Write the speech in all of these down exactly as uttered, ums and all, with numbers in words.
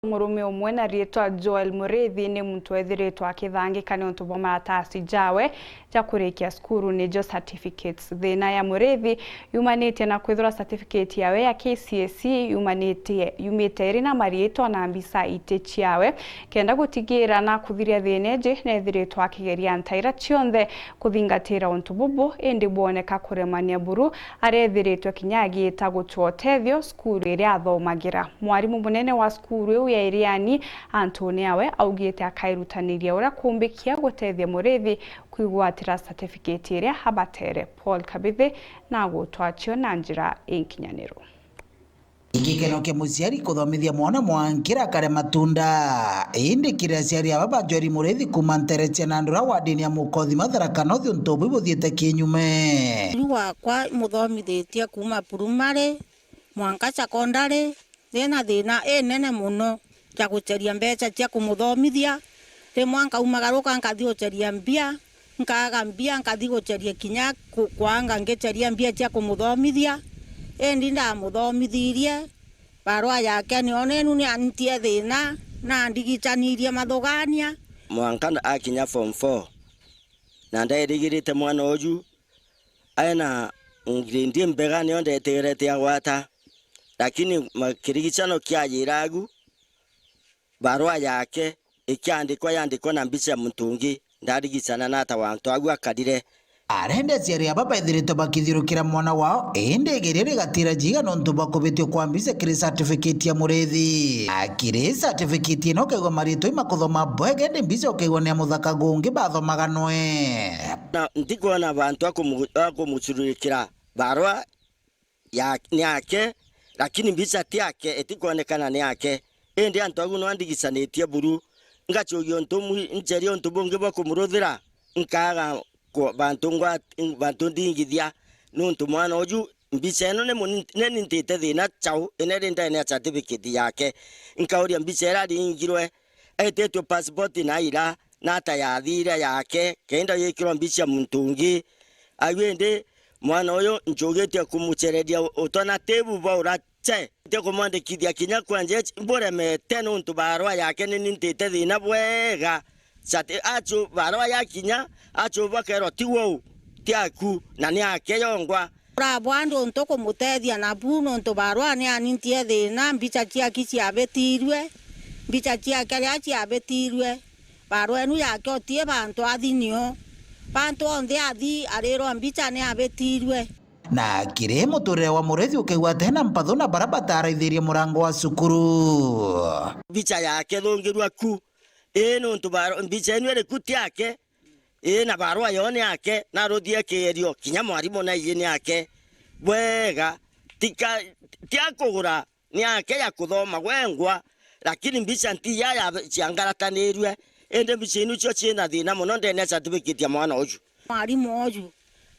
Murume umwe na riitwa Joel Muriithi ni muntu wethiritwe akithangika niuntu bwa maratasi jawe ja kurikia cukuru, nijo certificates. Thiina ya Muriithi yumanitie na kwithirwa certificate yawe ya K C S E yumanitie, yumite iri na mariitwa na mbica iti ciawe. Kenda gutigira na kuthiria thiina iji, neethiritwe akigeria ntaira cionthe kuthingatira untu bubu, indi bwoneka kuremania buru, areethiritwe kinya agiita gucwa utethio cukuru iria athomagira. Mwarimu munene wa cukuru iu ya Iriani, Anthony Awe, augite akairutaniria uria kumbikia gutethia Muriithi kwigwatira certificate iria abatere. Paul Kabithi na agutwa cio na njira inkinyaniru. Gikeno kia muciari kuthomithia mwana mwankira akare matunda. Indi kiri aciari aba ba Joel Muriithi kuuma Nterecia na Ndura wardini ya Mukothima, Tharaka North, untu ubu ibuthiite kinyume. Riu wakwa muthomithitie kuuma primary mwanka secondary, ndina thiina inene mono ja guceria mbeca cia kumuthomithia. Rimwe nkaumagaruka nkathi guceria mbia, nkaaga mbia, nkathi guceria kinya ku-, kwaanga ngiceria mbia cia kumuthomithia. Indi ndamuthomithirie, barua yake niyo nenu niantie thiina, na ndigicanirie mathugania. Mwanka akinya form four, na ndairigirite mwana uju ae na grade imbega, niyo ndetegerete agwata, lakini ma-, kirigicano kiajira agu, barua yake ikiandikwa, yandikwa na mbica ya muntu ungi, ndarigicana na ata wantu agu akarire. Arenda aciari aba bethirite bakithiurukira mwana wao, indi igeria rigatira jiga nontu bwa kubitio kwa mbica kiri certificate ya Muriithi. Akiri certificate ino ukaigua mariitwa imakuthoma bwega, indi mbica ukaigua ni ya muthaka gungi bathomaga noe. Na ntikwona bantu a kumu-, a kumucururikira barua ya, ni yake, lakini mbica ti yake, itikwonekana ni yake. Indi antu agu no andigicanitie buru, ngacugia untu umwe, nceria untu bungi bwa kumuruthira, nkaaga ku-, bantu ngwa-, bantu ndingithia, nuntu mwana uju mbica ino ni muni-, ni nintite thiina chau, ina iri ndene ya certificate yake. Nkauria mbica ira aringirwe, etitwe passport na ira, na ata yathire yake, kenda yikirwa mbica ya muntu ungi. Au indi mwana uyu ncugitie kumucereria utwana tibu bwa urache, ntikumwandikithia kinya kwa njechi, mburemete nuntu barua yake ni nintite thiina bwega. Cati-, acu barua yakinya, acu bakerwa, "Tigwe uu, ti aku, na ni ake yongwa." Urabwa ndu ntukumutethia nabu, nontu barua ni anintie thiina, mbica ciaki ciabitirue, mbica ciake riria ciabitirue, barua enu yake utie bantu athi nio. Bantu onthe athi arirwa mbica ni abitirue. Na kiri muturire wa Muriithi ukaigua atena mpatho na bara bataraithirie murango wa cukuru. Mbica yake thungirua ku, ii nuntu baro-, mbica enu iri ku ti yake, ii na barua yo ni yake, na ruthie kigerio, kinya mwarimu na iji ni yake. Bwega, tika, ti akugura, ni yake ya kuthoma gwengwa, lakini mbica nti ya, ya ciangaratanirue, indi mbica inu cio ciina thiina mono ndene ya certificate ya mwana uju. Mwarimu uju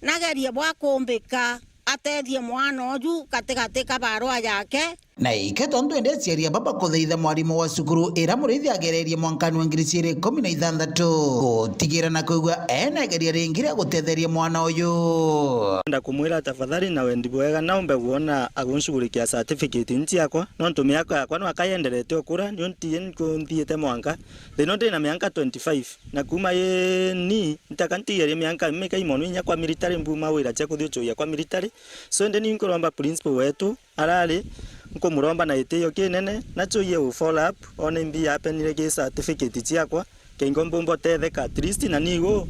nagerie bwa kumbika atethie mwana uju gatigati ka barua yake. Na ike tontu indi aciari aba bakuthaitha mwarimu wa cukuru ira Muriithi agererie mwankani wa ngiri ciiri ikumi na ithanthatu, gutigira na kwigua ena igeria ringi ria gutetheria mwana uyu. Nda kumwira tafadhali na wendi bwega naumbe gwona agunshughulikia certificate iu ciakwa, nontu miaka yakwa nwaka yenderete ukura, niu nti-, nku-, nthiite mwanka. Thiina ndi na mianka twenty-five, na kuuma ini ntaka ntigerie mianka mikai mono inya kwa military, mbuma wira cia kuthi ucugia kwa military. So, indi ni nkuromba principal wetu arari, nkumuromba na gitio kinene, nacuie u follow up, one mbia apenire ki certificate ciakwa, keingo mbumba utetheka at least, na nigu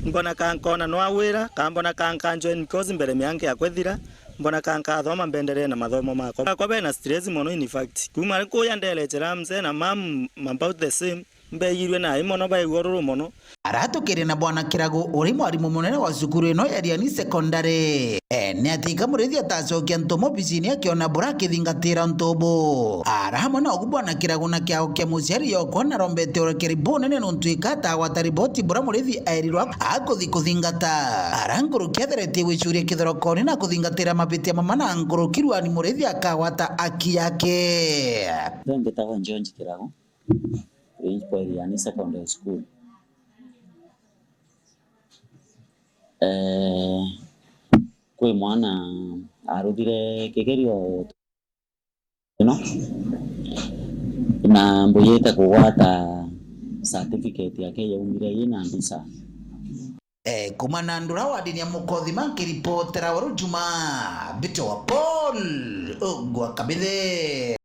mbona ka nkona nwa wira, ka mbona ka nka join course mbere mianka yakwa ithira, mbona ka nkathoma mbenderee na mathomo makwa. Bakwa bena stress mono, in fact, kuuma kuya nderecera mzee na mam about the same. Mbeigirue naai mono, baigua ururu mono. Aratukire na Bwana Kiragu, uri mwarimu munene wa cukuru ino ya Riani Secondary. E, ni ati ika Muriithi atacokia ntumo obicini akiona bura akithingatira untu ubu. Ara hamwe na ugu Bwana Kiragu na kiao kia muciari yokwa narombete urekeeri bunene nuntu ika atagwata riboti bura Muriithi eerirwe akuthi kuthingata. Ara nkuruki atheretie gwicuria kithorokoni na kuthingatira mabitia mama na nkuruki ruani Muriithi akagwata aki yake. Mbitagwa George Kiragu. Principal Iriani Secondary School. Eh, kwi mwana aruthire kigerio ino, Na mbuyite kugwata certificate yake yaumire ina mbica. Eh, kuma Nandura wadini ya Mukothima, nkiripotera Waru Juma, Mbito wa Paul, Ugwa Kabithe.